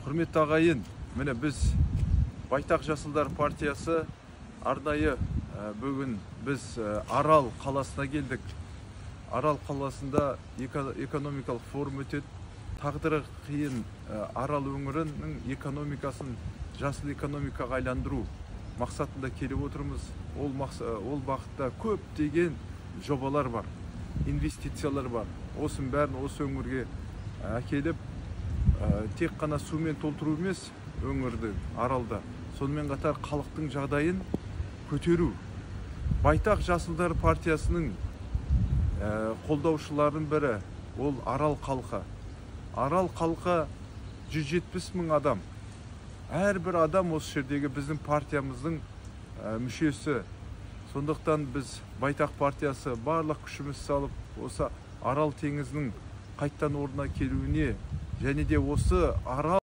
Құрметті ағайын, міне біз Байтақ Жасылдар партиясы арнайы бүгін біз Арал қаласына келдік. Арал қаласында экономикалық форум өтеді. Тағдыры қиын Арал өңірінің экономикасын жасыл экономикаға айландыру мақсатында келіп отырмыз. Ол бағытта көптеген жобалар бар, инвестициялар бар. Осының бәрін осы өңірге әкеліп, тек қана сумен толтыру емес өңірді, Аралда, сонымен қатар халықтың жағдайын көтеру. Байтақ Жасылдар партиясының қолдаушыларының бірі ол Арал халқы. Арал халқы 170 мың адам. Әрбір адам осы жердегі біздің партиямыздың мүшесі. Сондықтан біз Байтақ партиясы барлық күшіміз салып, осы Арал теңізінің қайттан орнына келуіне және де осы Арал